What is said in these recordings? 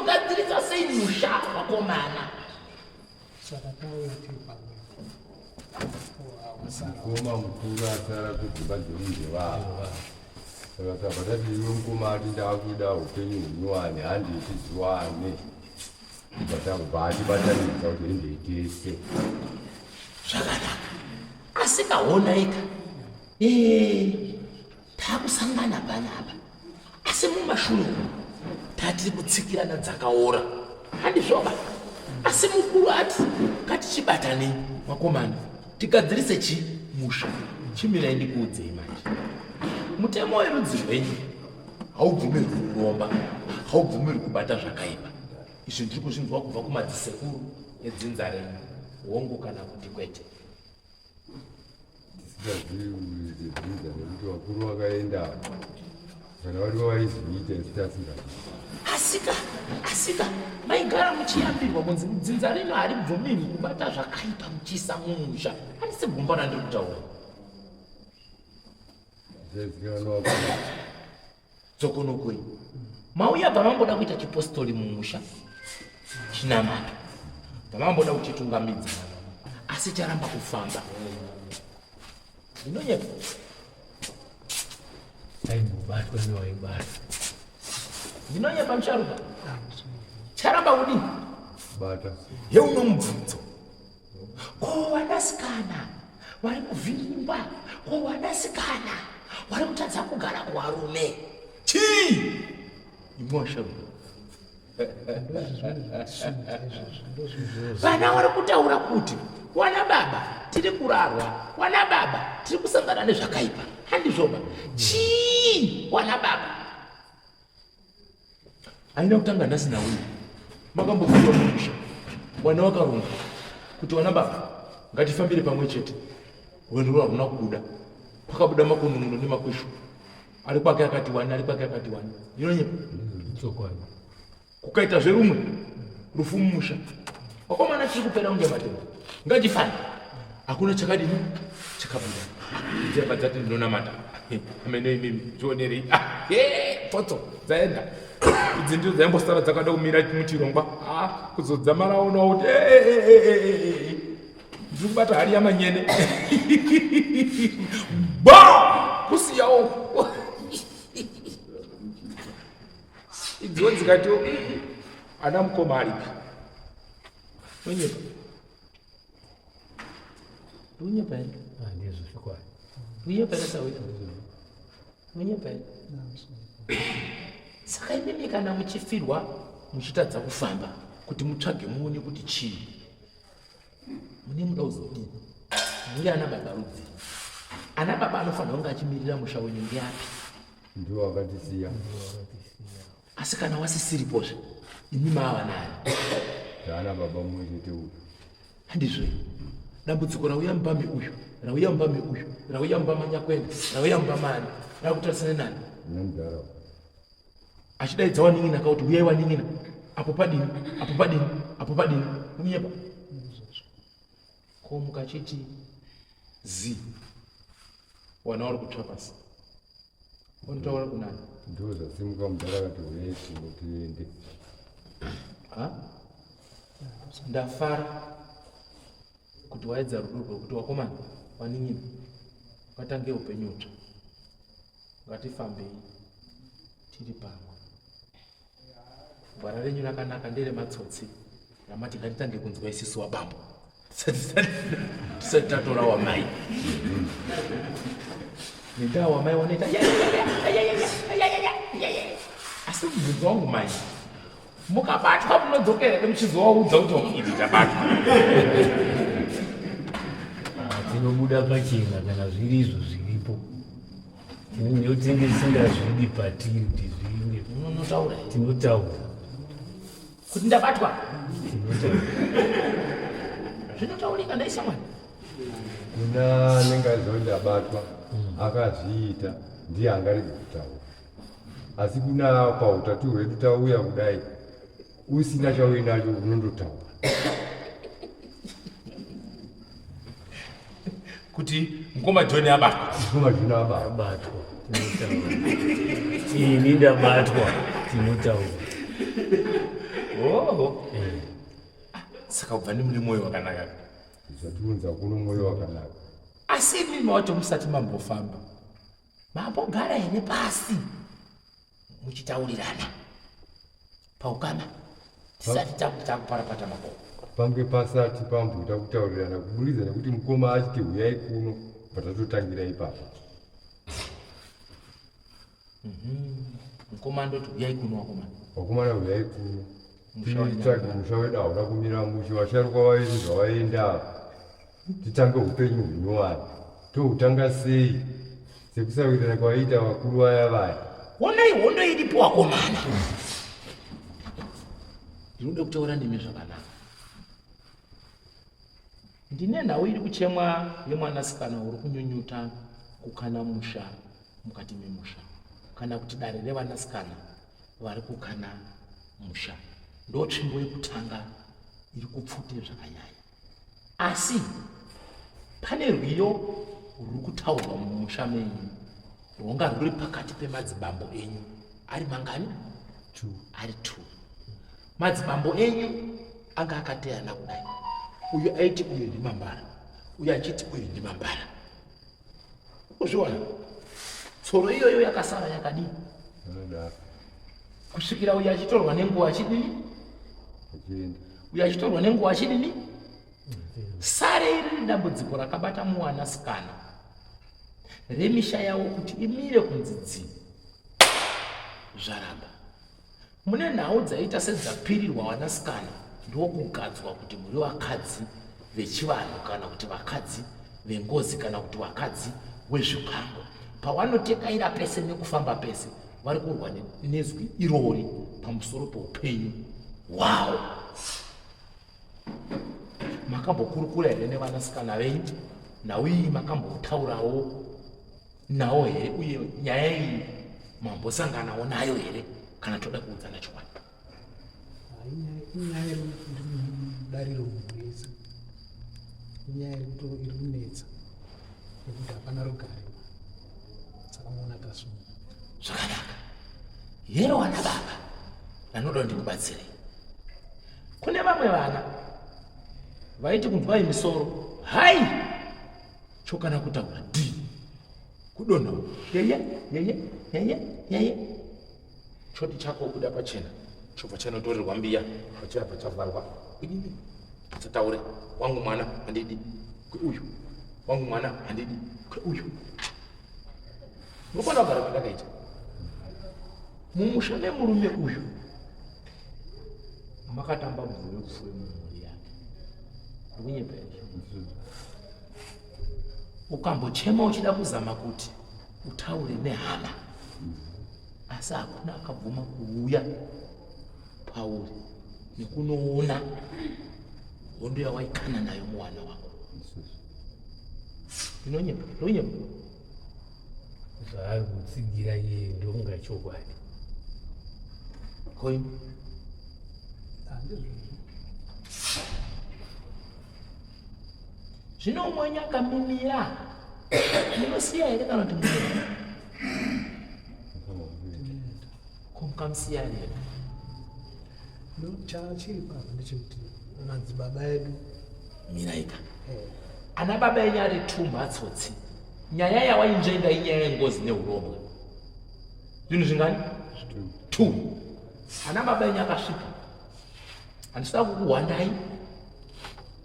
Tinogadzirisa sei musha vakomana? Saka tauya tiri pamwe. Mukoma mukuru asara kudzimba dzemunhu vava. Saka tabva tati iwe mukoma ati ndakuda upenyu hunyowani handei tiziwane. Tibva tabva atibatanidza kuti hendei tese. Zvakanaka. Asi kaonaika. Eh, takusangana panapa. Asi mumashure umu tatiri kutsikirana dzakaora. Handizvoba. Asi mukuru ati ngatichibatanei vakomana tigadzirise chi musha. Chimirai ndikuudzei manje. Mutemo werudzi rwenyu haubvumirwi kuromba, haubvumirwi kubata zvakaipa. Izvi ndiri kuzvinzwa kubva kumadzisekuru edzinza renyu. Hongu kana kuti kwete. Tisingazivi dzinza nekuti vakuru vakaenda kana vari vaizviita isu tasingazivi. Asika, asika, maigara muchiyambirwa kunzi dzinza rino haribvumirwi kubata zvakaipa muchiisa mumusha. Handisi gumba randiri kutaura. Zvizikanwa vakuru. Dzokonokoi. Mauya pamamboda kuita chipostori mumusha. Chinamato. Pamamboda kuchitungamidza. Asi charamba kufamba. Ndinonyepa. Aimbobatwa newaibata. Ndinonyepa musharuka. Charamba kudii? Bata. Heuno mubvunzo. Ko vanasikana vari kuvhiringwa, ko vanasikana vari kutadza kugara kuvarume. Chii? Imwe washaruka. Vana vari kutaura kuti wana baba tiri kurarwa, wana baba tiri kusangana nezvakaipa. Handizvoba. Chii wana baba? Haina kutanga nhasi nauyu. Makambofirwa mumusha. Wana wakaronga kuti wana baba ngatifambire pamwe chete. Rwendo rwo haruna kubuda. Kwakabuda makunun'uno nemakweshu. Ari kwake akati wani, ari kwake akati wani. Ndinonyepa? Chokwadi. Kukaita zverumwe rufu mumusha. Wakomana tiri kupera kunge madhodha. Ngatifane. Hakuna chakadini chakabuda. Dzemba dzati ndinonamata. Amene imimi tionerei. Ah, eh, potso dzaenda. Idzi ndidzo dzaimbosara dzakada kumira muchirongwa. Ah, kuzodzamara onawo kuti eh, eh, eh, eh, eh, eh. Ndiri kubata hari yamanyene. Ba! Kusiyawo. Idziwo dzikati ana mukoma aripi. Onyepa. Unyepa here? Ah, ndizvo zvokwadi. Unyepa here sawita? Unyepa here? Saka imimi kana muchifirwa muchitadza kufamba kuti mutsvage muone kuti chii mune muda kuzodii? Muri ana baba rudzi. Ana baba anofanira kunge achimirira musha wenyu ndeapi? Ndiwo akatisiya. Asi kana wasisiripozve imi mava nani? Taana baba mumwe chete uyu. Handizvo dambudziko rauya mumba meuyu rauya mumba meuyu rauya mumba manyakwenda rauya mumba maani rakutarisana nani Nemudhara. achidaidza wanin'ina kauti huyai wanin'ina apo padini apo padini apo padini unyepa ko mukachiti zi wana wari kutsva pasi Unotaura kunani? Ndiwo zvasimuka mudhara akati huyai kuno tiende. Ha? Ndafara kuti waedza rudo rwekuti wakomana wanin'ina vatange upenyu utsva. Ngatifambei tiri pamwe. Gwara renyu rakanaka nderematsotsi ramati ngatitange kunzwa isisu wabambo tisati tatora wamai nendaa wamai wanoita asi mubvunzo wangu mai mukabatwa munodzokera here muchizowaudza kuti wamuidi tabatwa tinobuda pachena kana zviri izvo zviripo tinenge tisingazvidi patiri kuti zvive munotaura tinotaura kuti ndabatwa zvinotaurika ndaisa mwana kuna anenge aiziva kuti ndabatwa akazviita ndiye angarege kutaura asi kuna pautatu hwedu tauya kudai usina chauinacho unondotaura kuti mukoma john abatwa mukoma john abatwa abatwa tinotaura ini ndabatwa tinotaura. Oho. Saka kubva nemune mwoyo wakanaka. Zvatiunza kuno mwoyo wakanaka. Asi imimi wacho musati mambofamba mambogara here pasi muchitaurirana paukama tisati takuparapata makoko? Pange pasati pamboita kutaurirana kuburikidza nekuti mukoma achiti huyai kuno, patatotangira ipapo. Mukoma ndoti huyai kuno, wakomana. Vakomana, huyai kuno. Musha wenyama. Titsvage musha wedu hauna kumira mushe. Vasharukwa vavedu zvavaenda, titange upenyu hunyowani. Tohutanga sei sekusawirirana kwaiita vakuru vaya vaya? Honai, hondo iripo, wakomana. Ndinoda kutaura nemi zvakanaka. Ndine nhau iri kuchemwa yemwanasikana uri kunyunyuta kukana musha mukati memusha, kana kuti dare revanasikana vari kukana musha. Ndo tsvimbo yekutanga iri kupfute zvakanyanya. Asi pane rwiyo ruri kutaurwa mumusha menyu rwonga rwuri pakati pemadzibambo enyu ari mangani? Two. Ari two. Madzibambo enyu anga akateyana kudai. Uyu aiti uyu ndimambara, uyu achiti uyu ndimambara. Uzviona tsoro iyoyo yakasara yakadii? Anodaro. Kusvikira uyu achitorwa nenguva achidini? Achienda. Uyu achitorwa nenguva achidini? Sare iri dambudziko rakabata muwanasikana remisha yavo kuti imire kunzi dzi zvaramba. Mune nhau dzaita sedzapirirwa vanasikana ndokugadzwa kuti muri vakadzi vechivanhu, kana kuti vakadzi vengozi, kana kuti vakadzi wezvipango. Pavanotekaira pese nekufamba pese vari kurwa nezwi irori pamusoro peupenyu hwavo. Makambokurukura here nevanasikana venyu nhau iyi? Makambotaurawo nawo here? Uye nyaya iyi mambosanganawo nayo here, kana toda kuudzana chokwadi? Inyaya iri mudariro munhu wese. Inyaya iri kunetsa yekuti hapana rugare, saka muona tasunga. Zvakanaka here, wana baba? Vanoda ndikubatsirei. Kune vamwe vana vaiti kunzwai misoro hai chokana kutaura d kudonha yeye yeye yeye yeye, choti chako kuda pachena chobva chanotorerwa mbiya, pachabva chavharwa. Inini chataure wangu mwana handidi kweuyu, wangu mwana handidi kweuyu. Unokwana kugara kwandakaita mumusha memurume uyu, makatamba mvuve kupfuwe mumhuri yake. Ndikunyepera? Ukambochema uchida kuzama kuti utaure nehama, asi hakuna akabvuma kuuya pauri nekunoona hondo yawaikana nayo muwana wako. Ndinonyepa? Ndinonyepa? Zvaari kutsigira iye ndonga chokwadi. Koini? Handizvozvo. Zvino umwe wenyu akamimira, munosiya here kana kuti munoenda? Ko mukamusiya here? No, chachiri papa ndechekuti madzibaba edu Miraika. Ana baba enyu ari tumba tsotsi. Nyaya yawainzvenga inyaya yengozi neurombwa. Zvinhu zvingani? Two. Ana baba enyu akasvika. Handisida kukuhwandai.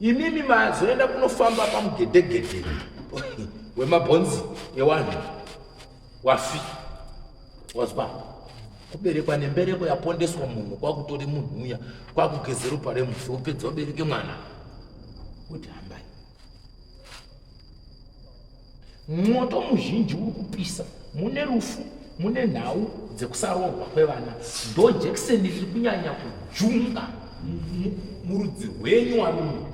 Imimi mazoenda kunofamba pamugedhegedhe wemabhonzi ewanhu wafi. Wazwa? Kuberekwa nembereko yapondeswa munhu, kwakutori munhu uya, kwakugeze ropa remufi, wopedza ubereke mwana. Kuti hambai. Mwoto muzhinji uri kupisa mune rufu, mune nhau dzekusaroorwa kwevana. Ndo jekiseni riri kunyanya kujunga murudzi rwenyu warume.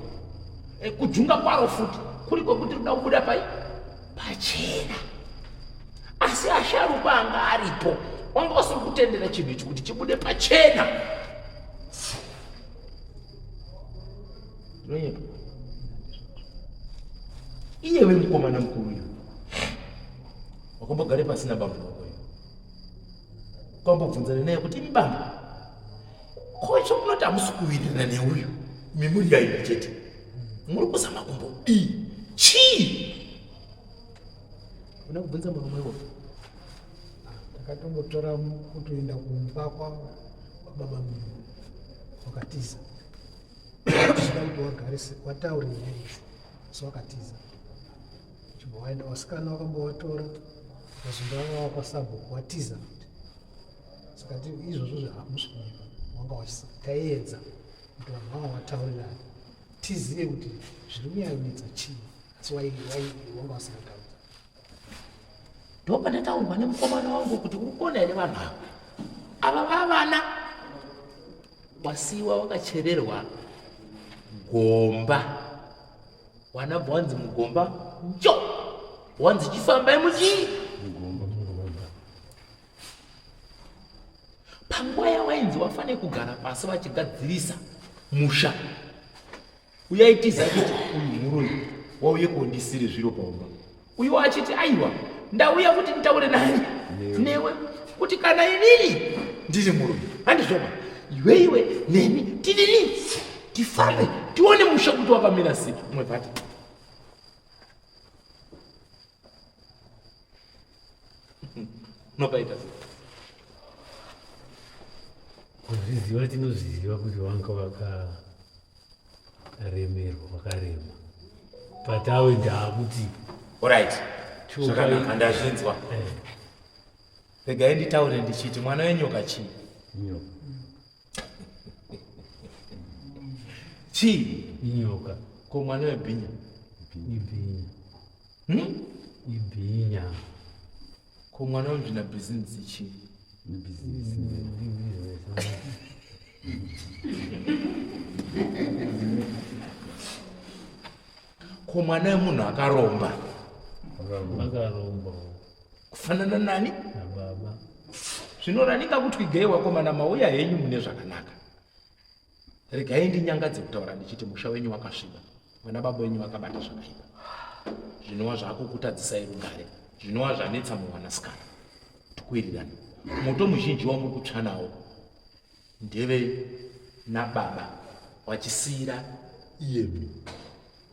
Kujunga kwaro futi kuri kwekuti rinoda kubuda pai pachena, asi asharukwa anga aripo wanga usiri kutendera chinhu ichi kuti chibude pachena. Ndinonyepa? Iyewe mukomana mukuru iwe, wakambogare pasina bambo wako iwe, ukambobvunzana naye kuti, "Imi bambo, ko Itsvo munoti hamusi kuwirirana neuyu, imi muri vairi chete. Muri kuzama kumbodii? Chii? Una kubvunza murume iwoyo. Takatombotora kutoenda kumba kwababa munhu wakatiza. Tichida kuti wagarise wataure nyaya idzi. So wakatiza. Chibva waenda wasikana wakambowatora wazonda wava kwasabhuku watiza futi. Saka izvozvo zvahamusi kunyepa wanga wachisa taiedza kuti vanhu vanga wataurirana tizive kuti zviri kunyanyonetsa chii asi wanga wasingatauri. Ndopandataurwa nemukomana wangu kuti uri kuona here vanhu ava ava vavana wasiiwa wakachererwa gomba wanabva wanzi mugomba njo wanzi chifambai muchii panguva yawainzi wafanire kugara pasi vachigadzirisa musha uyaitiza achiti uyu muroyi wauye kondisire zviro paumba uyu achiti aiwa ndauya kuti nditaure nani newe kuti kana inini ndiri muroyi handizvoba iweiwe neni tidini tifambe tione musha kuti wakamira sei umwe vati unopaita sei kuzviziva tinozviziva kuti wanga wakaremerwa wakarema but awe ndaakuti orit zvakanaka ndazvinzwa eh. regai nditaure ndichiti mwana wenyoka chii chii inyoka ko mwana webhinya ibhinya hmm? Ibhinya. Ko mwana wemzvina bhizinesi chii? Ko mwana wemunhu akaromba? Akaromba. Kufanana nani? Nababa. Zvinoranika kutwigei wakomana mauya henyu mune zvakanaka. Regai ndinyangadze kutaura ndichiti musha wenyu wakasviba, vana baba wenyu vakabata zvakaipa, zvinova zvakukutadzisai rugare, zvinova zvanetsa mumwanasikana. Tikuwirirana, moto muzhinji wamuri kutsva nawo ndeve nababa wachisiira iyemi.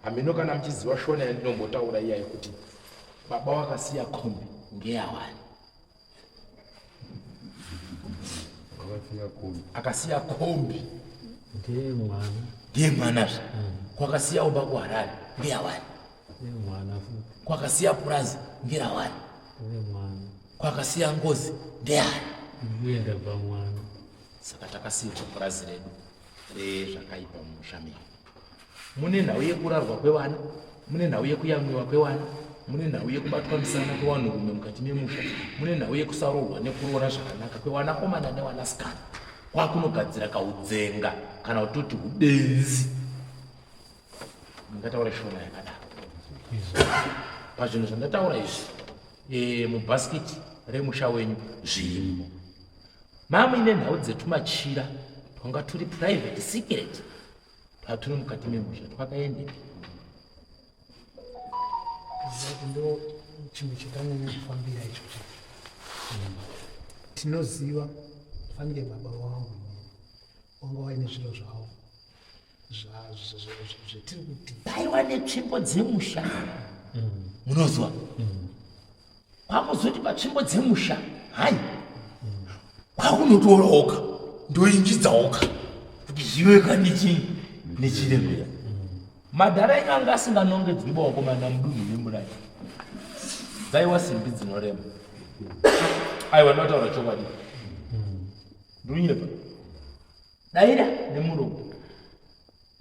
Hameno kana muchiziva shona yandinombotaura iya yekuti baba wakasiya kombi ngeyawani. Akasiya kombi ndiye mwana ndiye mwanazve kwakasiya umba kuharare ngeyawani ndiye mwana futi kwakasiya purazi ngerawani ndiye mwana kwakasiya ngozi ndeyani ndikuenda pamwana saka takasiyirwa purazi redu rezvakaipa mumusha medu Mune nhau yekurarwa kwevana, mune nhau yekuyamwiwa kwevana, mune nhau yekubatwa misana kwevanhurume mukati memusha, mune nhau yekusaroorwa nekuroora zvakanaka kwevanakomana nevanasikana, kwakunogadzira kaudzenga kana kutoti ubenzi. Ndingataura shona yakadaro. Pazvinhu zvandataura izvi e, mubhasikiti remusha wenyu zvirimo. Mamuine nhau dzetumachira twanga turi private secret twaturi mukati memusha twakaendepi ndo chinhu chatanyanya kufambira ichocho tinoziva fanike baba wangu inini wanga waine zviro zvavo zvetiri kuti paiwa netsvimbo dzemusha munozwa kwakuzoti patsvimbo dzemusha hai kwakunotoraoka ndoinjidzaoka kuti zvive kanichi nechiremera madhara enyu anga asinganongedzwi bawakomana mudunhu memurai dzaiwa simbi dzinorema aiwa ndinotaura chokwadi ndinonyepa daira nemuromo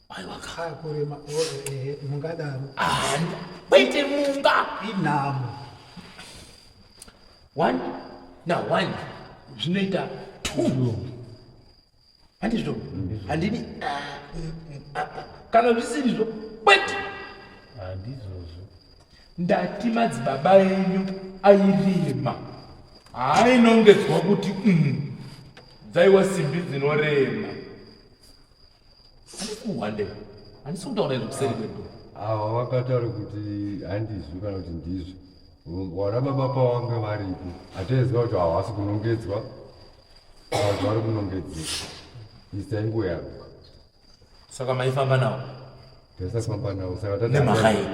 aiwa ka kurema oh, eh, eh, mungadaro ah, kwete munga inhamo one na one zvinoita two handizvo handidi ah, ah, kana zvisirizvo kwete handizvozvo ndati madzibaba enyu airima haainongedzwa kuti mm, dzaiwa simbi dzinorema handisi kuhwande handisi kutaura izvo kuseri kwedu ava vakataura kuti handizvi kana kuti ndizvo wana baba pavange varipo hataiziva kuti havasi kunongedzwa vanhu vari kunongedzeka. Isi taingoyaruka. Saka maifamba nawo? Taisafamba nawo saka nemhaka yei?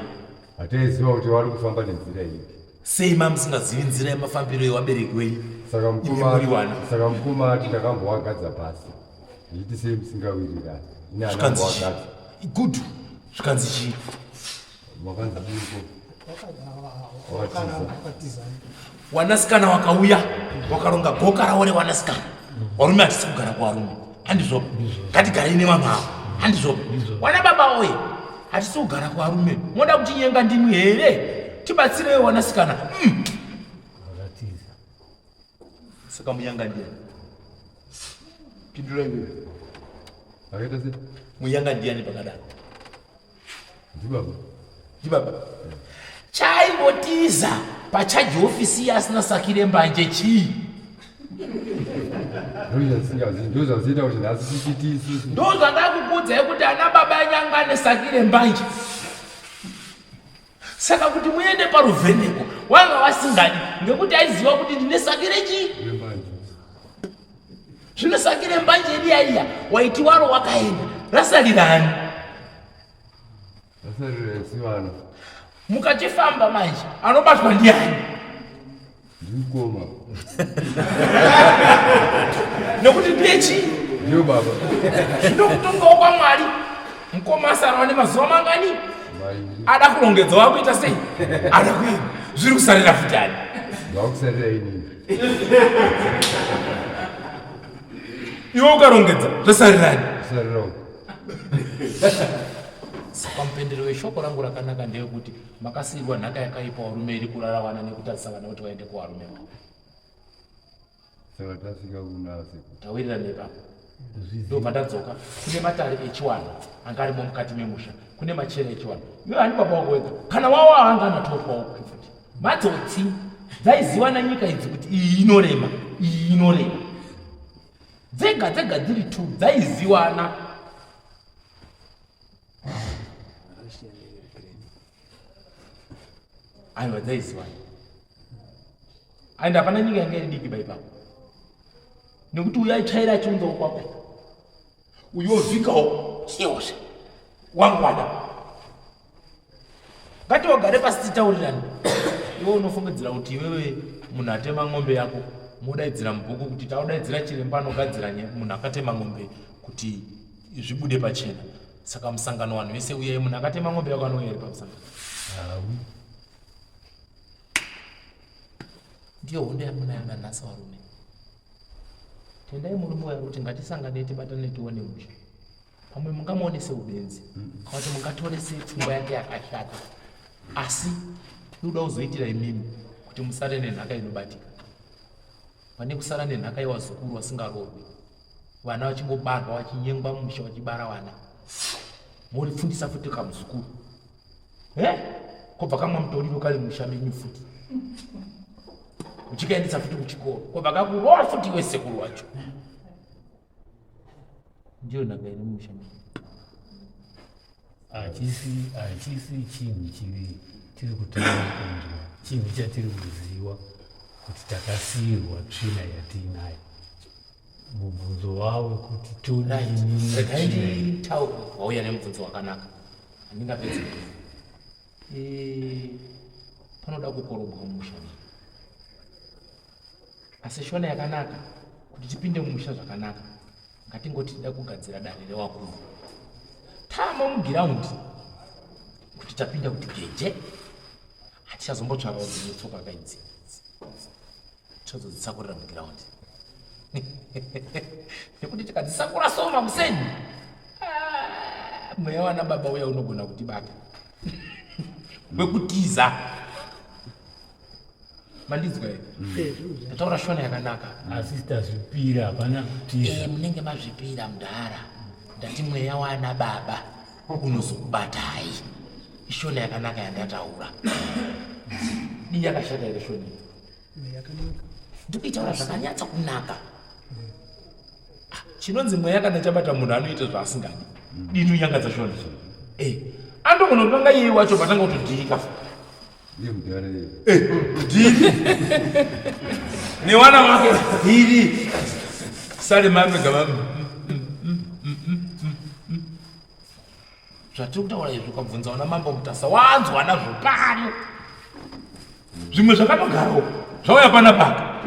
Hataiziva kuti vari kufamba nenzira ipi. Sei mamusingazivi nzira yemafambiro ewabereki wenyu? Saka mukoma ati ndakambowagadza pasi ndichiti sei musingawirirani. Ini handambowagadza. Good. Zvikanzi chii? Makanzi diko. Wanasikana wakauya wakaronga goka rawo rewanasikana. Warume hatisi kugara kuvarume. Handizvopa. Ngatigarei nevanhu ava. Handizvopa. Wana baba oye. Hatisi kugara kuvarume. Moda kutinyenga ndimwi here? Tibatsirei wanasikana. Saka muyanga ndiyani? Pindura iwewe. Akaita sei? Muyanga ndiyani pakadaro? Ndibaba. Ndibaba. Chaimbotiza pachaji ofisi iye asina sakire mbanje chii? Ndozvaziita kuti nhasi tichiti isusu. Ndozvandakukuudzai kuti ana baba anyanga ane sakire mbanje. Saka kuti muende paruvheneko wanga wasingadi ngekuti aiziva kuti ndine sakire chii? Zvino sakire mbanje riya iya waiti waro wakaenda rasarirani? Rasarira isu vana. Mukachifamba manje anobatwa ndiani? Ndikoma. Nekuti ndiye chii? Ndiyo baba. Zvino kutongawo kwaMwari mukoma asara ane mazuva mangani? Ada kurongedza wakuita sei? Ada kuenda. Zviri kusarira futi ani? Zvakusarira inini. Iwe ukarongedza zvasarirani? Kusarira uko. Saka mupendero weshoko rangu rakanaka ndeyekuti makasiirwa nhaka yakaipa varume iri kurara vana nekutarisa vana kuti vaende kuvarume vavo. Saka tasvika kuna sekuru. Tawirirana ipapo. Ndobva ndadzoka kune matare echiwanhu anga arimo mukati memusha kune machera echiwanhu. Iwe hani baba wako wega kana wawo anga anatotwawo futi. Matsotsi dzaiziwana nyika idzi kuti iyi inorema iyi inorema. Dzega dzega dziri two dzaiziwana. Aiwa dzaiziwana. And hapana nyika yanga iri diki baipapo. Nekuti uyu aitsvaira achiunzawo kwako. Uyu ovhikawo chiyosha. Wangwada. Ngatiwagare pasi titaurirane. Iwe unofungidzira kuti iwewe munhu atema ng'ombe yako modaidzira mubhuku kuti taudaidzira chiremba anogadzira munhu akatema ng'ombe kuti zvibude pachena. Saka musangano vanhu vese uyai munhu akatema ng'ombe yako anouya here pamusangano? Haawi. Ndiyo hondo yamunayo nanhasi varume. Tendai murume uya kuti ngatisanganei tibatane tione musha. Pamwe mungamuone seubenzi kana kuti mungatore sepfungwa yake yakashata, asi inoda kuzoitira imimi kuti musare nenhaka inobatika pane kusara nenhaka yewazukuru vasingaroorwi, vana vachingobarwa vachinyengwa musha vachibara vana, moripfundisa futi kamuzukuru eh? Kobva kamwa mutoriro kari musha menyu futi uchikaendesa futi kuchikoro kobva kakuroora futi iwe sekuru wacho. Ndiyo nhaka iri mumusha medu. Hachisi chinhu chiri tiri kutanga kunzwa, chinhu chatiri kuziva kuti takasiirwa tsvina yatiinayo. Mubvunzo wavo kuti todini? Regai nditaure, wauya nemubvunzo wakanaka, handingapedzi. Panoda kukorobwa mumusha medu. Asi shona yakanaka kuti tipinde mumusha zvakanaka, ngatingoti tida kugadzira dare rewakuru. Tama mugiraundi kuti tapinda kuti geje, hatichazombotsvakawo dzimwe tsoka kaidzi, tichazodzisakurira mugiraundi nekuti tikadzisakura soma kuseni, mweya wana baba uya unogona kutibata wekutiza. Mandinzwa here? Ndataura shona yakanaka. Asi tazvipira, hapana kutiza. Munenge mazvipira mudhara. Ndati mweya wana baba unozokubatai. Ishona yakanaka yandataura. Dii yakashata here shona iyi? Yakanaka. Ndikuitaura zvakanyatsa kunaka. Chinonzi mweya kana chabata munhu anoita zvaasingadi. Dii inonyangadza shona. Andogona kutanga iye wacho patanga kutodhirika. Dhiri newana wake dhiri sare mame gama. Zvatiri kutaura izvi ukabvunza una Mambo Mutasa wanzwa nazvo pano. Zvimwe zvakatogarawo zvauya panapa.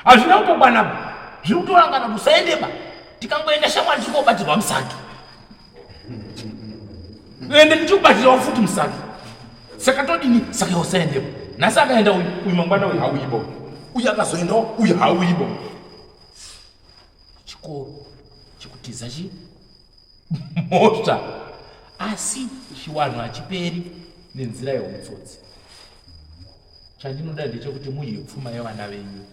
Hazvina kutokwana ba. Zviri kutorangana kuti usaende ba. Tikangoenda shamwari tikobatirwa musaki. Ende tichikubatirawo futi musaki. Saka todini? Saka usaendepo. Nhasi akaenda uyu, uyu mangwana uyu hauyibo. Uyu akazoendawo uyu hauyibo. Chikoro chekutiza chi mhosva asi chiwanhu hachiperi nenzira yeutsotsi. Chandinoda ndechekuti mudye pfuma yevana venyu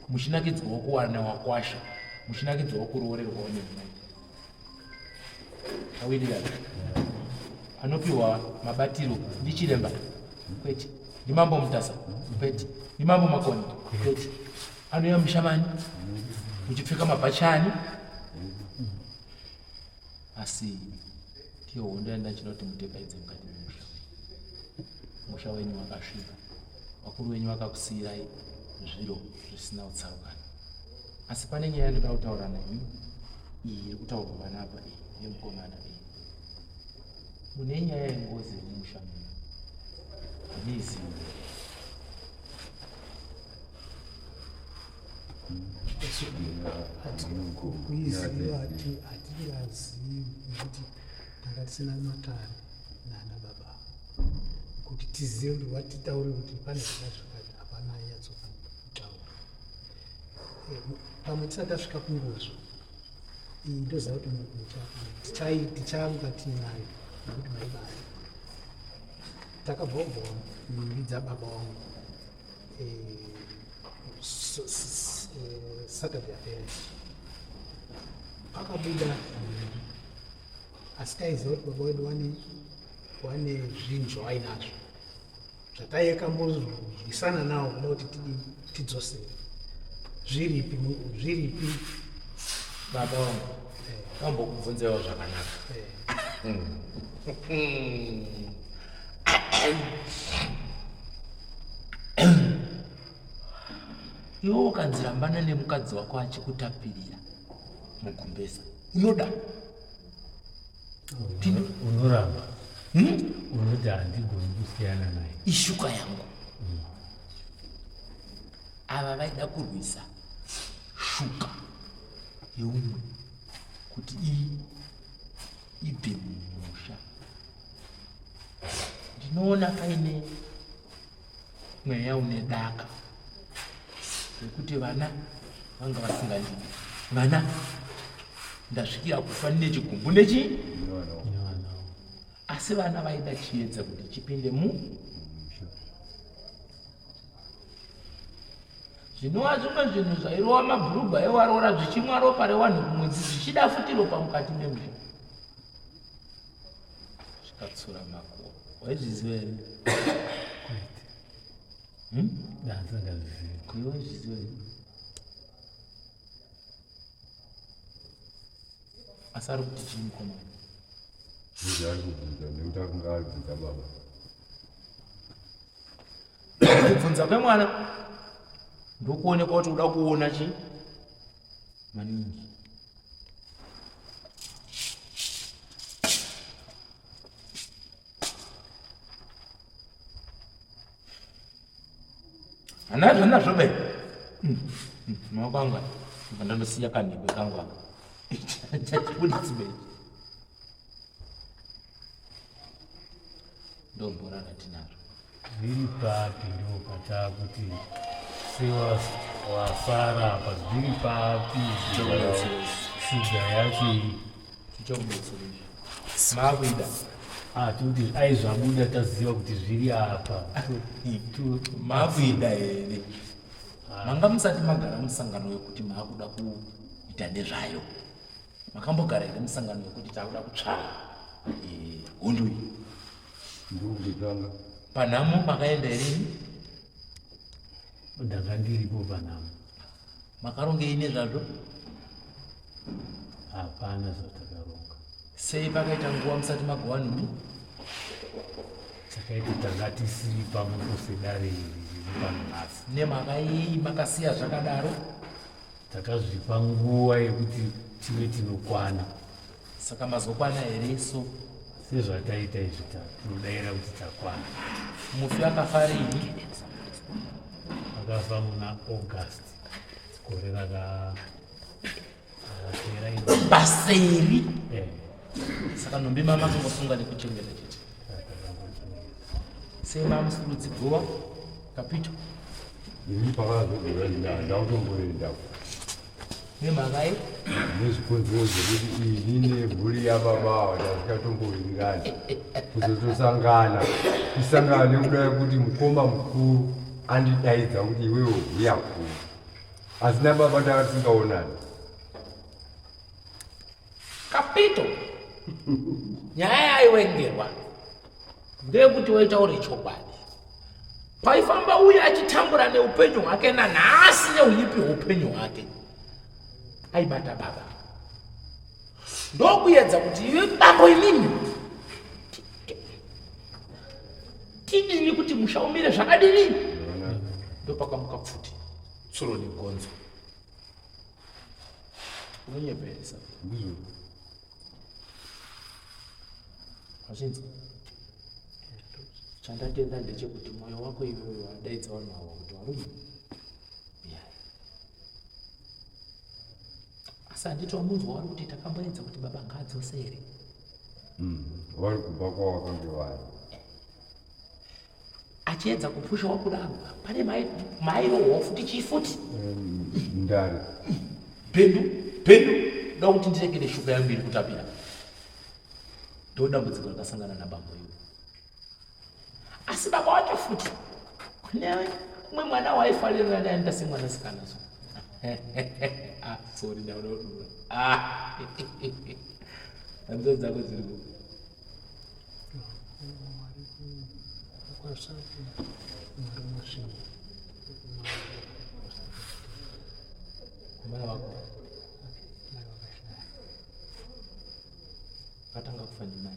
muchinakidzwawo kuwana wakwasha muchinakidzwawo kuroorerwawo nemhuri. Awirirana anopiwa mabatiro ndichiremba kwete ndimambo Mutasa kwete ndimambo Makoni kwete anouya mushamani muchipfeka mabhachani asi ndiyo hondo yandachida kuti mutepaidze mukati memusha musha wenyu wakasviba vakuru venyu vakakusiyirai zviro zvisina kutsarukana asi pane nyaya yandoda kutaura nemi iyi iri kutaurwa panapa iyi yemukomana iyi mune nyaya yengozi yemumusha muno hamuizivi. Kuiziva hatingazivi nekuti tanga tisina matare nana baba kuti tizive kuti watitaure kuti pane zvakati zvakati hapana ainyatsotaura. Pamwe tisati tasvika kungozi iyi ndoziva kuti tichanga tiinayo nekuti maibata takabvobvowa nhumbi dzababa wangu Saturday apera pakabuda nhumbi asi taiziva kuti baba wedu wane zvinhu zvavainazvo zvataikamborwisana nawo kuda kuti tidzosere zviripi zviripi baba wangu kambokubvunzewo zvakanaka. Iwe ukanzirambana nemukadzi wako achikutapirira mugumbeza unoda unoramba unoti handigoni kusiyana naye ishuka yangu ava vaida kurwisa shuka yeumwe kuti ibve mumusha ndinoona paine mweya une daka rekuti vana vanga vasingandidi vana ndasvikira kufa nechigumbu nechi asi vana vaida chiedza kuti chipinde mu zvinova zvimwe zvinhu zvairova mabhurugwa ewaroora zvichimwa ropa rewanhu kumwedzi zvichida futi ropa mukati memusha zvikatsura makuva waizviziva here Ndandisingazvizivi. Iwe waizviziva here asi ari kuti chii mukomana Ndizvo kubvunza nekuti akanga abvunza baba. Kubvunza kwemwana ndokuonekwa kuti uda kuona chi maningi. Hanazvo nazvo be. Maoko angu aya ndandosiya kanhimbe kangu aka. Chachibuditsi be. Ndobhora ratinaro. Zviri papi ndo patakuti sewasara apa zviri papi shuga yacho iyi. Tichakubetsera izvi. Maakuida. Ah, tikuti ai zvabuda taziva kuti zviri apa. Maakuida here? Manga musati magara musangano wekuti maakuda kuita nezvayo. Makambogara here musangano wekuti takuda kutsvaka hondo iyi? Ndikutanga. Panhamo makaenda here? Ndanga ndiripo panhamo. Makarongei nezvazvo? Hapana zvatakaronga. Sei pakaita nguva musati magowa nhumbi? Takaita tanga tisiri pamwepo sedare iri riri pano nhasi. Nemhaka yei makasiya zvakadaro? Takazvipa nguva yekuti tive tinokwana. Saka mazokwana here so? Sezvataita izvi tinodaira kuti takwana. Mufi akafa rini? Akafa muna August gore rakapera iro. Paseri. Eh. Saka nhumbi mama kungosunga nekuchengeta chete. Sei mamusurudzi guva kapito? Ini pakazogora ndakutomboenda. Nemhaka ye? Nezvikonzero zvekuti ini nemhuri yababa ava tasikatombowirirani kuzotosangana kusangana nekuda yekuti mukoma mukuru andidaidza kuti iwewe huya kuno asi nababa tanga tisingaonani. Kapito, nyaya yaiwengerwa ndeyekuti waitaure chokwadi. Paifamba uye achitambura neupenyu hwake nanhasi neuipi hweupenyu hwake, aibata baba ndokuedza kuti iwe bambo imimi tidini kuti musha umire zvakadini. Ndopakamuka pfuti tsuro negonzo. Unonyeperesa. Ndizvo. Hazvinzwa. Chandatenda ndechekuti mwoyo wako iwewe wadaidza vanhu ava kuti varume. Uyai. Asi handiti wamunzwa wari kuti takamboedza kuti baba ngaadzose here? Vari kubva kwawakange vari. Achiedza kupusha wakudaro pane mairohwa futi chii futi? Ndari. Pendu, pendu. Da kuti ndirekere shuga yangu iri kutapira. Ndo dambudziko rakasangana nabambo iwe. Asi baba wacho futi kune umwe mwana waifarira naye anoita semwanasikana so. Ah, sorry, ndaona kudura. Ah. Hanzvadzi dzako dziri kupi? Mai wako akatanga kufa ndimai.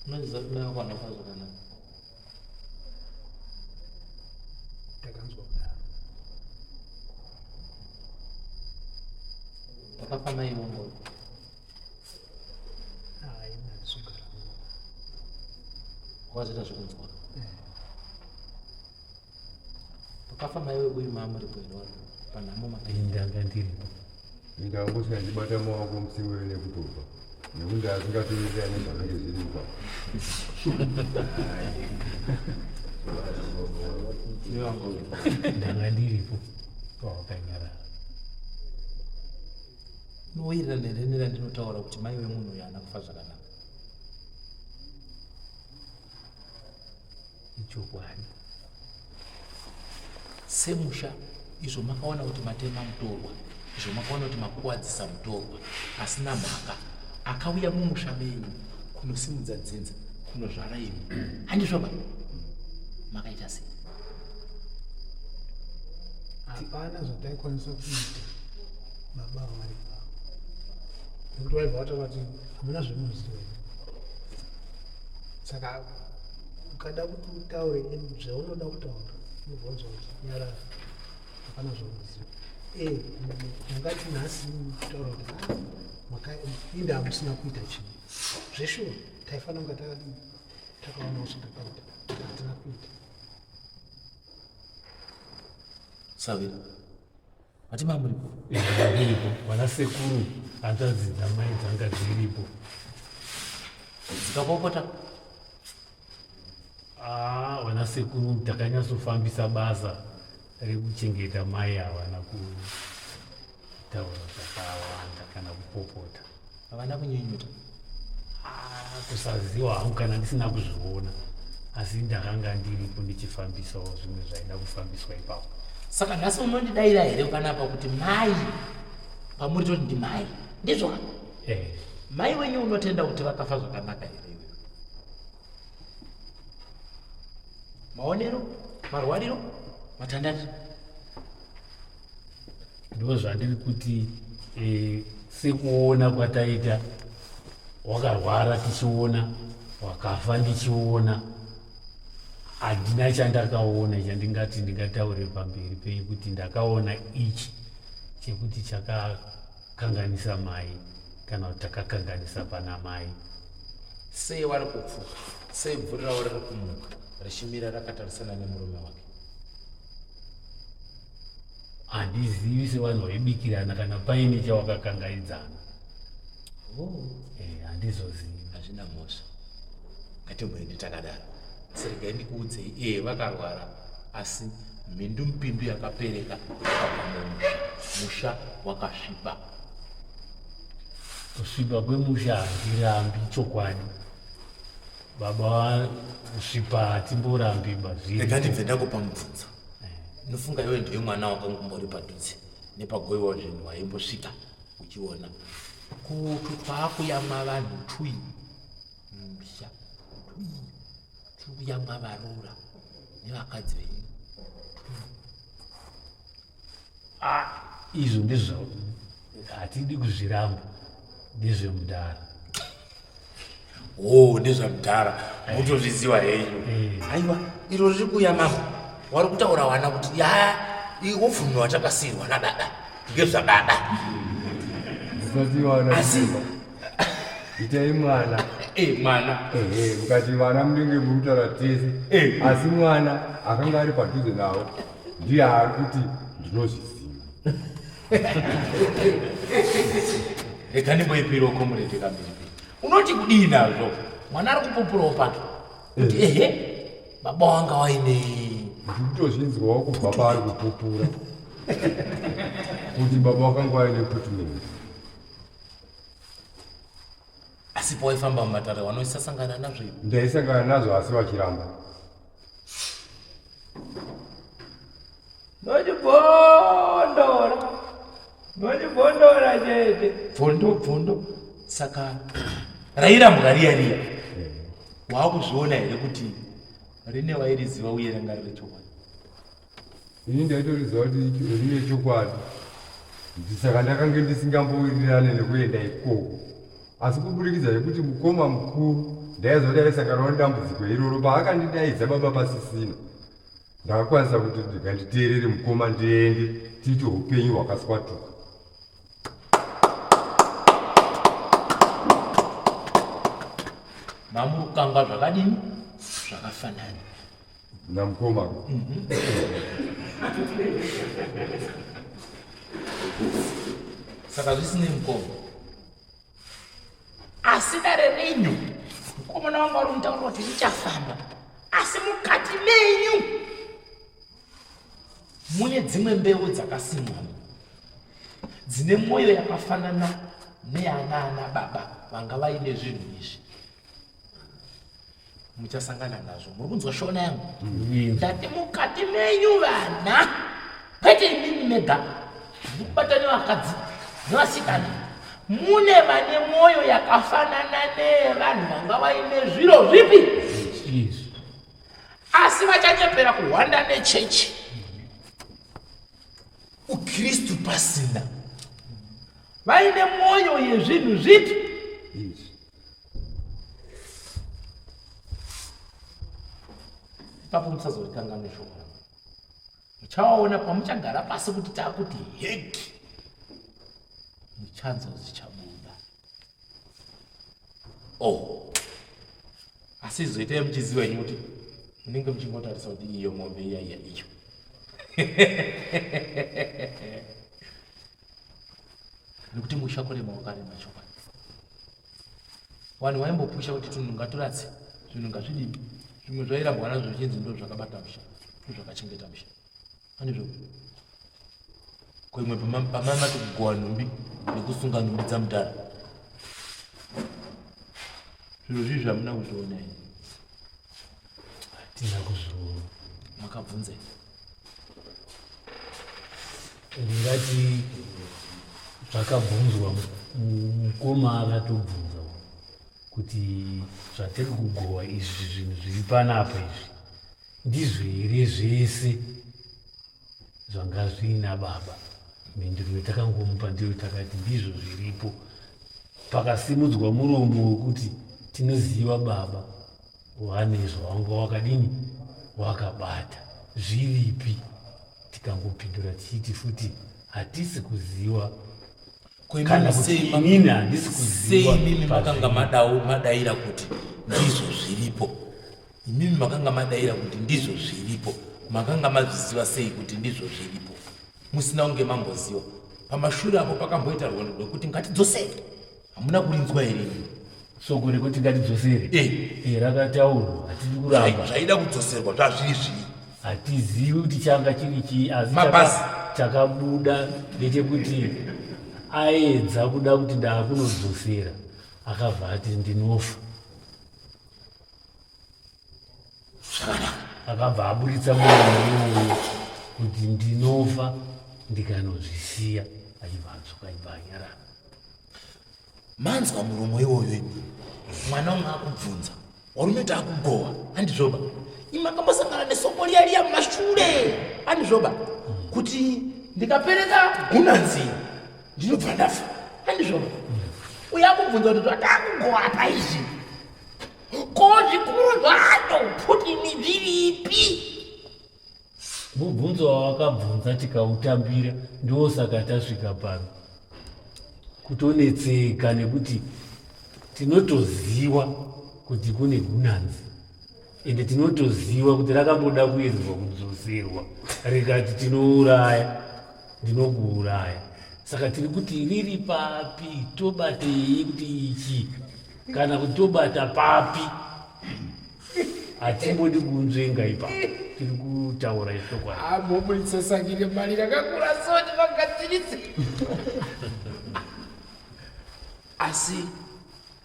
Unoziva kuti mai wako anofa zvakanaka. Takanzwa kudaro. Pakafa mai wangu. Hayi, ndazogara. Wakazoita zvekunzwa. Pakafa mai webuyu maamuripo here wari panhamo makaita? Ndanga ndiripo. Ndangosvika ndichibata maoko musiwe nekutobva nekuti asingatowirirani nezvakange zviripa. Ndanga ndiripo pawakanyarara. Unowirirana here nerandinotaura kuti mai wemunhu uyu haana kufa zvakanaka? Ichokwadi. Semusha izvo makaona kuti matema mutorwa, izvo makaona kuti makuwadzisa mutorwa asina mhaka akauya mumusha menyu kunosimudza dzinza kunozvara imi, handizvoba? Makaita sei? Hapana zvataikwanisa kuita baba vari pavo nekuti vaibva vataura kuti hamuna zvemunoziva. Saka ukada kuti utaure zvaunoda kutaura unobvunzwa kuti nyarara, hapana zvaunoziva. Mungati nhasi kutaura kuti inda hamusina kuita chinhu zveshuwa, taifanira kunga takadii takaonawo zvatakaita, hatina kuita. Savira, mati mamuripo? Ndiripo. Vana sekuru hanzvadzi dzamai dzanga dziripo. Dzikapopota? Ah, vana sekuru takanyatsofambisa basa rekuchengeta mai havana kutaura zvakawanda kana kupopota. Havana kunyenyuta? Ah, kusaziwa hangu kana ndisina kuzviona, asi ndakanga ndiripo ndichifambisawo zvimwe zvaida kufambiswa ipapo. Saka nhasi unondidaira here panapa kuti mai pamuri toti ndimai, ndizvo ka? Eh. Mai wenyu unotenda kuti vakafa zvakanaka here iwewe? Maonero, marwariro, matandati. Ndo zvandiri kuti sekuona kwataita, wakarwara tichiona, wakafa ndichiona, handina chandakaona chandingati ndingataure pamberi penyu kuti ndakaona ichi chekuti chakakanganisa mai kana kuti takakanganisa pana mai. Sei vari kupfuka? Sei bvuri ravo riri kumuka richimira rakatarisana nemurume wake? Handizivi sevanhu vaibikirana kana paine chawakakangaidzana. Oh. Eh, handizozivi. Hazvina mhosva. Ngatimboende takadaro. Asi regai ndikuudzei, eh vakarwara asi mhindumupindu yakapereka yakabva mumusha. Musha wakasviba. Kusviba kwemusha handirambi chokwadi. Baba kusvipa hatimborambi ba zviri. Rega ndibve ndakupa mubvunzo. Ndinofunga iwe ndiwe mwana wakangombori padhuze nepagoiwa zvinhu waimbosvika uchiona. Kutu twakuyamwa vanhu tui musha tui turi kuyamwa varoora nevakadzi venyu tui. Ah, izvo ndizvo hatidi kuzviramba ndezvemudhara. Oh, ndezvamudhara mutozviziva henyu. Eh. Aiwa, iro riri kuuya mama wari kutaura wana kuti ya upfumi hwatakasiirwa nababa ngezvababa. Musati wana Asi itai mwana. Eh, mwana. Ehe, mukati vana munenge muri kutaura tese. Eh. Asi mwana akanga ari padhuze navo ndiye ari kuti ndinozviziva. Rega ndimboipirawo comrade kamhiripiri. Unoti kudii nazvo? Mwana ari kupupurawo pake kuti ehe baba wanga waine. Ndikutozvinzwawo kubva paari kupupura kuti baba wakanga waine putumende. Asi pawaifamba mumatare wanoisasangana nazvo iwe? Ndaisangana nazvo asi vachiramba. Ndochibvondora. Ndochibvondora chete. Bvondo bvondo. Saka rairambwa riya riya. Waakuzviona here kuti rine wairiziva uye ranga riri chokwadi? Ini ndaitoriziva kuti rine chokwadi. Saka ndakange ndisingambowirirane nekuenda ikoko. Asi kuburikidza nekuti mukoma mukuru ndaiziva kuti aisanganawo nedambudziko iroro paakandidaidza baba pasisina. Ndakakwanisa kuti ndikanditeerere mukoma ndiende tiite upenyu hwakaswatuka. Mamurukangwa zvakadini? Zvakafanana. Namukoma. Saka zvisinei mukoma. Asi dare renyu mukomana wangu ari kunitaurira kuti richafamba, asi mukati menyu mune dzimwe mbeu dzakasimwa dzine mwoyo yakafanana neyanaana baba vanga vaine zvinhu izvi. Muchasangana nazvo. Muri kunzwa shona yangu? Ndati mukati menyu vana, kwete imimi mega, ndikubata nevakadzi nevasikana, mune vane mwoyo yakafanana neyevanhu vanga vaine zviro zvipi Izvi. asi vachanyepera kuhwanda nechechi ukristu pasina, vaine mwoyo yezvinhu zvipi Izvi. Ipapo musazorikanganwe shoko rangu. Muchaona pamuchagara pasi kuti takuti heki, muchanzwa zvichabuda. Oh, asi zoitai muchiziva henyu kuti munenge muchingotarisa kuti iyo mombe iya iya iyo. Nekuti musha kurema wakarema chokwadi. Vanhu vaimbopusha kuti tunhu ngaturatse, zvinhu ngazvidini. Zvimwe zvairambwa nazvo zvichinzi ndo zvakabata musha, ndo zvakachengeta musha. Anizvo. Ko imwe pamamati kugowa nhumbi nekusunga nhumbi dzamudhara. Zviro zvizvi hamuna kuzviona here? Hatina kuzviona. Makabvunza here? Ndingati zvakabvunzwa, mukoma akatobvunza kuti zvatiri kugowa izvi zvinhu zviri panapa izvi ndizvo here zvese zvanga zviina baba. Mhinduro yatakangomupa ndiyo takati ndizvo zviripo. Pakasimudzwa muromo wekuti tinoziva baba wane zvawanga wakadini wakabata zviripi, tikangopindura tichiti futi Hatisi kuziwa kana kuti inini handisi kuziwa. Sei imimi makanga madaira kuti ndizvo zviripo? Imimi makanga madaira kuti ndizvo zviripo. Makanga mazviziva sei kuti ndizvo zviripo? Musina kunge mamboziva. Pamashure apo pakamboita rwendo rwekuti ngatidzosere. Hamuna kurinzwa here imi? Soko rekuti ngatidzosere eh. Eh, rakataurwa, hatidi kuramba. Zvaida kudzoserwa zvazviri zvii? Hatizivi kuti changa chiri chii, asi chakabuda ndechekuti aedza kuda kuti ndaakunodzosera, akabva ati ndinofa. Akabva aburitsa muromo iwoyo kuti ndinofa ndikanozvisiya, achibva adzoka achibva anyarara. Manzwa muromo iwoyo imi, mwana umwe akubvunza, warume takugowa, handizvoba? Imi akambosangana nesoko riya riya mumashure, handizvoba? Kuti ndikapereka gunanzi ndinobva ndafa, handizvoba? Uyo akubvunza kuti zvatakugowa apa izvi, ko zvikuru zvacho putini zviripi? Mubvunzo wawakabvunza tikautambira ndosaka tasvika pano kutonetseka nekuti tinotoziwa kuti kune gunanzi ende tinotoziwa kuti rakamboda kuedzwa kudzoserwa rikati tinouraya ndinokuuraya saka tiri kuti riri papi tobatei kuti ichi kana kuti tobata papi hatimbodi kunzvenga ipapo tiri kutaura ichokwadi ah, moburitsa saki remari rakakura so tivagadzirise asi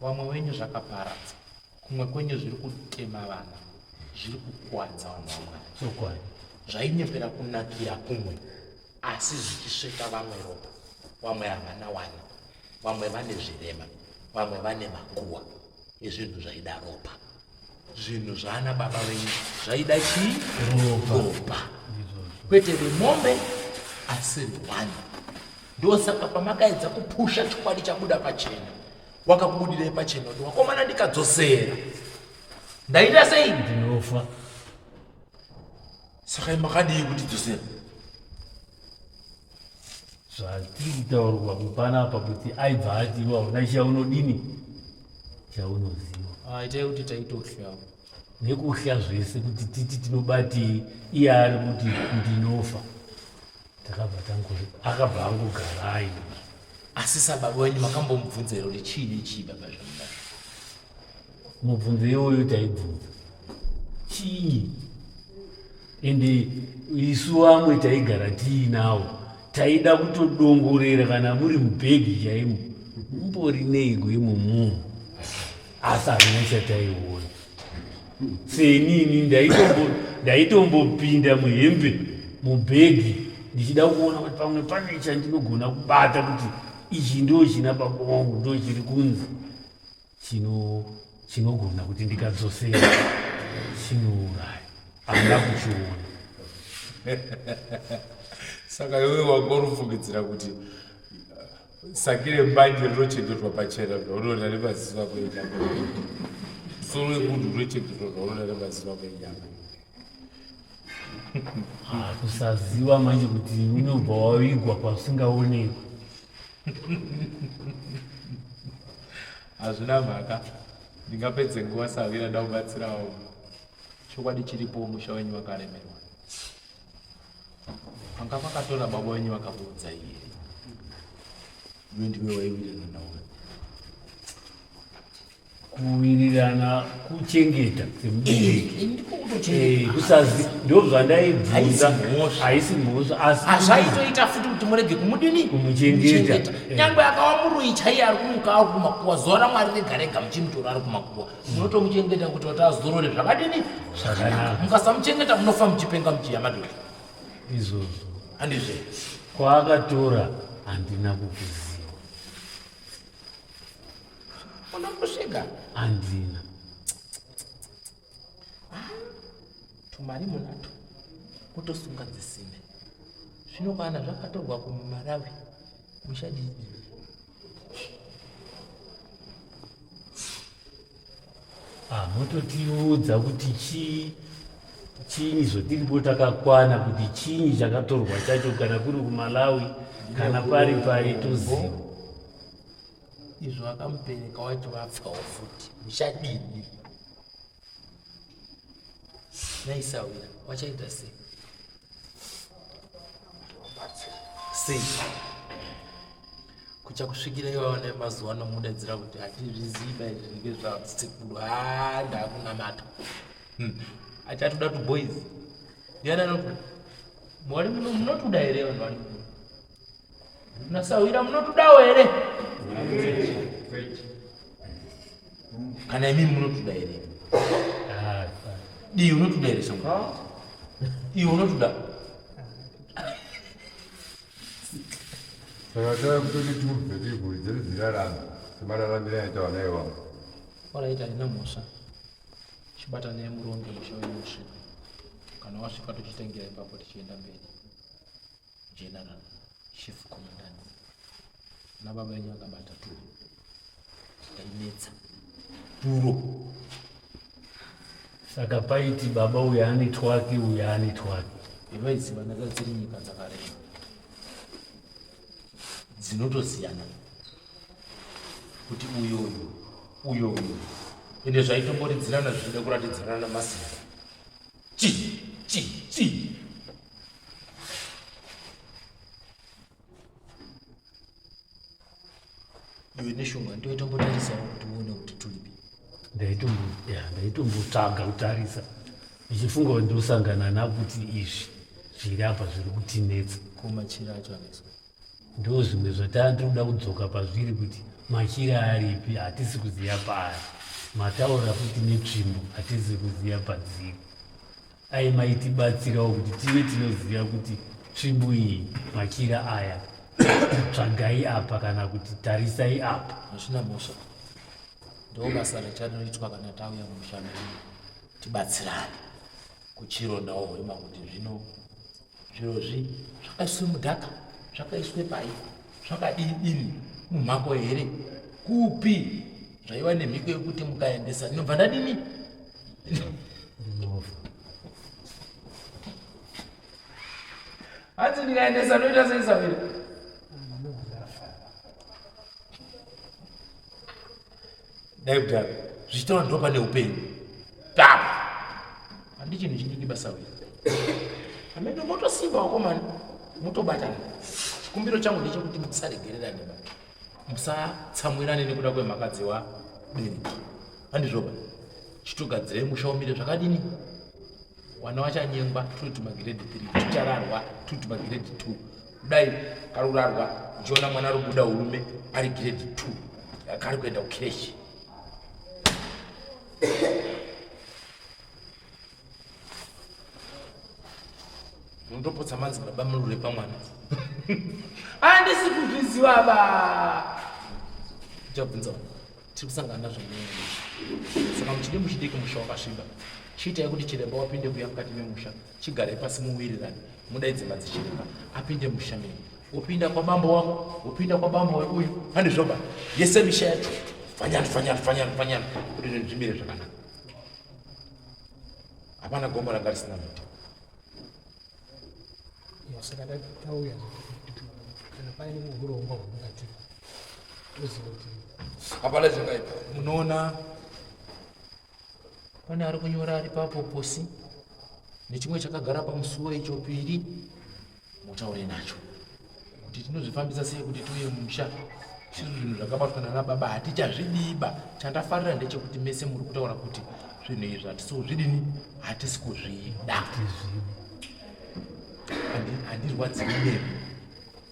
vamwe wenyu zvakaparadza kumwe kwenyu zviri kutema vana zviri kukuwadza vanhu vamwari chokwadi zvainyepera kunakira kumwe asi zvichisveta vamwe ropa vamwe havana wana vamwe vane zvirema vamwe vane makuwa ezvinhu zvaida ropa zvinhu zvaana baba venyu zvaida chii ropa kwete remombe asi rewani ndosaka pamakaedza kupusha chokwadi chabuda pachena wakakubudirai pachena kuti wakomana ndikadzosera ndaita sei ndinofa saka makadii kutidzosera Zvatiri kutaurwa panapa kuti aibva ati iwe hauna chaunodini chaunoziva. Ah, itai kuti taitohlyawo. Nekuhla zvese kuti titi tinobatei iye ari kuti ndinofa. Takabva tangori akabva angogara aino. Asi sababa wenyu makambomubvunza here kuti chii nechii baba zvamunazvo? Mubvunzo iwoyo taibvunza. Chii? Ende isu vamwe taigara tiinawo taida kutodongorera kana muri mubhegi chaimo mumbori neiko imomo asi hazvina chataiona senini ndaitombopinda muhembe mubhegi ndichida kuona kuti pamwe pane chandinogona kubata kuti ichi ndo china baba wangu ndo chiri kunzi chinogona kuti ndikadzosera chinouraya handina kuchiona saka iwe wanga urifungidzira kuti saki rembanje rinochengetwa pachena zvaunoona nemaziso ako enyama musoro wemunhu unochengetwa zvaunoona nemaziso ako enyama ah, kusaziva manje kuti unobva wavigwa pasingaonekwi Hazvina mhaka ndingapedze nguva sahwira ndakubatsirawo. Chokwadi chiripo musha wenyu wakaremerwa. Panga pakatora baba wenyu vakakuudzai here? Iwe ndiwe waiwirirana nawo. Kuwirirana kuchengeta semubereki eh, kusazi ndo zvandaibvunza haisi mhosva asi hazvaitoita futi kuti murege kumudini kumuchengeta eh. nyangwe akawa muroyi chaiye ari kumuka ari kumakuwa zuva ramwari rega rega muchimutora ari kumakuwa munotomuchengeta kuti kuti azorore zvakadini zvakanaka mukasamuchengeta munofa muchipenga muchiya madhodha izvozvo handizve kwaakatora handina kukuziva Unokusvika? Handina. Ah, tumari munato kutosunga dzisimbe. Zvino kana zvakatorwa kuMalawi muchadii? Ah, mototiudza kuti chii Chinyi zvotiripo takakwana kuti chinyi chakatorwa chacho kana kuri kuMalawi kana pari pari toziva. Izvo akamupereka wacho vapfawo futi muchadini? Naisawira wachaita sei? Sei? Kucha kusvikira iwawo nemazuva anomudaidzira kuti hatizviziva izvi ngezvasekuru haa ndakunamata. Achatoda tu boys. Ndiani anotoda? Mwari munotoda here vanhu vari muno? Nasawira munotodawo here? Kana imi munotoda here? Dii unotoda here shamwari? Iwe unotoda? Saka tava kutoti tubve tiri dzedu dzirarame semararamire aita vana ivavo. Waraita haina mhosva. Chibatanai muronge musha wenyu usvika. Kana wasvika tochitangira ipapo tichienda mberi. General Chief Commandant. Na baba yenyu akabata turo. Tainetsa. Turo. Saka paiti baba uyu ane twake uyu ane twake. Vaiziva ndanga dziri nyika dzakareba. Dzinotosiyana. Kuti uyu uyu uyu uyu. Ende zvaitomboridzirana zvichida kuratidzirana namasimba. Chi chi chi. Iwe neshungu ndoitombotarisawo kuti uone kuti turipi. Ndaitombotsvaga kutarisa ndichifunga kuti ndosangana nakuti izvi zviri apa zviri kutinetsa. Ko machira acho akaiswa? Ndo zvimwe zvatandinoda kudzoka pazviri kuti machira aripi hatisi kuziva paari. Mataura futi netsvimbo hatisi kuziva padziri. Ai maitibatsirawo kuti tive tinoziva kuti tsvimbo iyi machira aya tsvagai apa kana kuti tarisai apa. Hazvina mhosva. Ndo basa richanoitwa kana tauya mumusha medu tibatsirane kuchirondawo hwema kuti zvino zvirozvi zvakaiswe mudhaka zvakaiswe pai zvakadini dini mumhako here kupi zvaiva nemhiko yekuti mukaendesa ndinobva ndadini hanzi ndikaendesa ndoita sei saviri dai kudaro zvichitaura ndo pane upenyu tap handi chinhu chidiki basa uyu amene motosimba wakomana motobatana chikumbiro changu ndechekuti musaregererane ba musatsamwirane nekuda kwemhaka dzewabereki handizvoba chitogadzirai musha umire zvakadini wana wachanyengwa tuti magrade 3 tuchararwa tuti magrade 2 kudai karurarwa uchiona mwana ari kubuda urume ari grade 2 kari kuenda kukireshi Unotopotsa manzi baba munorepa mwana. Handisi kuzviziva ba. Ndichabvunza. Tiri kusangana nazvo munyaya. Saka muchidi muchidiki musha wakasviba. Chiitai kuti chiremba wapinde kuya mukati memusha. Chigarai pasi muwirirane. Mudaidze madzichiremba apinde musha menyu. Wopinda kwabambo wako, wopinda kwabambo weuyu. Handizvoba. Yese misha yacho. Fanyana fanyana fanyana fanyana kuti zvinhu zvimire zvakanaka. Hapana gomba ranga risina miti. Saka tauya kana paine urongwa hwamungatipa toziva kuti hapana zvakaipa. Munoona pane ari kunyora ari papo posi nechimwe chakagara pamusuwo icho piri mutaure nacho kuti tinozvifambisa sei kuti tiuye musha tiri zvinhu zvakabatwa nana baba hatichazvidiba chandafarira ndechekuti mese muri kutaura kuti zvinhu izvi hatisi kuzvidini hatisi kuzvida handirwadziwi nemi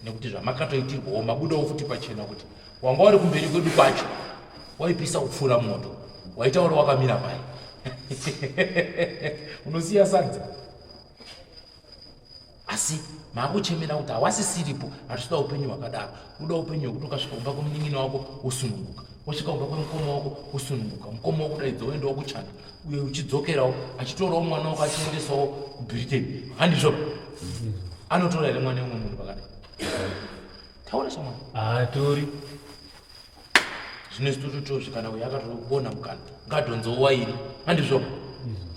nekuti zvamakatoitirwawo mabudawo futi pachena kuti wanga uri kumberi kwedu kwacho waipisa kupfuura moto waitaura wakamira pai unosiya sadza asi maakuchemera kuti hawasisiripo hatitoda upenyu hwakadaro unoda upenyu hwekuti ukasvika kumba kwemunin'ina wako wosununguka wosvika kumba kwemukoma wako wosununguka mukoma wokudaidza woendawo kuchando uye uchidzokerawo achitorawo mwana wako achiendesawo kubritain handizvo anotora here mwana umwe munhu pakadai taura shamwari haatori zvino isu tototozvi kana uyo akatoona mukana ngadhonzewo wairi handizvo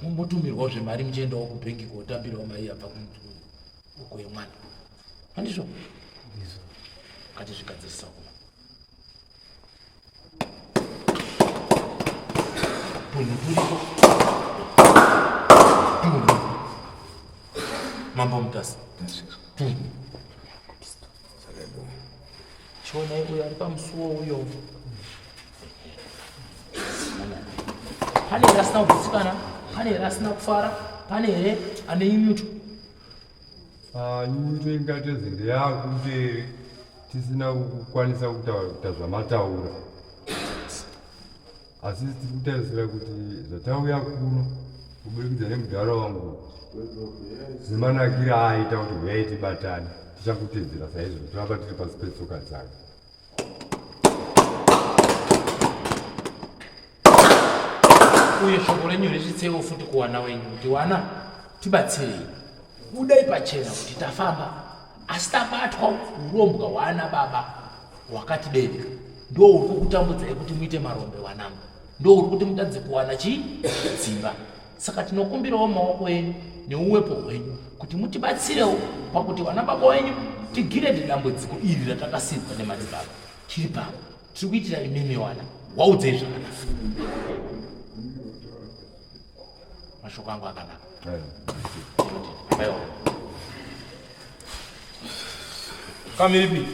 Mumbotumirwawo zvemari muchiendawo kubhengi kotambirawo mari yabva uko yemwana. Handizvo? Ndizvo. Ngatizvigadzirisa kuma. Tunhu turiko. Tunhu. Mambo Mutasa. Tunhu. Chionai uyo ari pamusuwo uyo. Pane here asina kugutsikana? Pane here asina kufara? Pane here ane nyunyuto? Ah, nyunyuto ingateze ndeyakumberi tisina kukwanisa kuita zvamataura asi tiri kutarisira kuti zvatauya kuno kuburikidza nemudhara wangu nemanakire aaita kuti huyai tibatane tichakutedzera saizvozvo toramba tiri pasi petsoka dzake uye shoko renyu risvitsewo futi kuwana wenyu kuti wana tibatsirei budai pachena kuti tafamba asi tabatwa urombwa hwaana baba hwakatibereka ndo uri kukutambudzai kuti muite marombe wanangu ndo uri kuti mutadze kuwana chii dzimba saka tinokumbirawo maoko enyu neuwepo hwenyu kuti mutibatsirewo pakuti vana baba wenyu tigirede dambudziko iri ratakasirwa nemadzibaba tiri pano tiri kuitira imimi wana waudzei zvakanaka mashoko angu akanaka Kamiripi.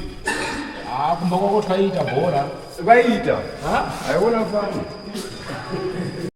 Ah, kumba kwako twaiita bhora. Vaiita. Aiona fani.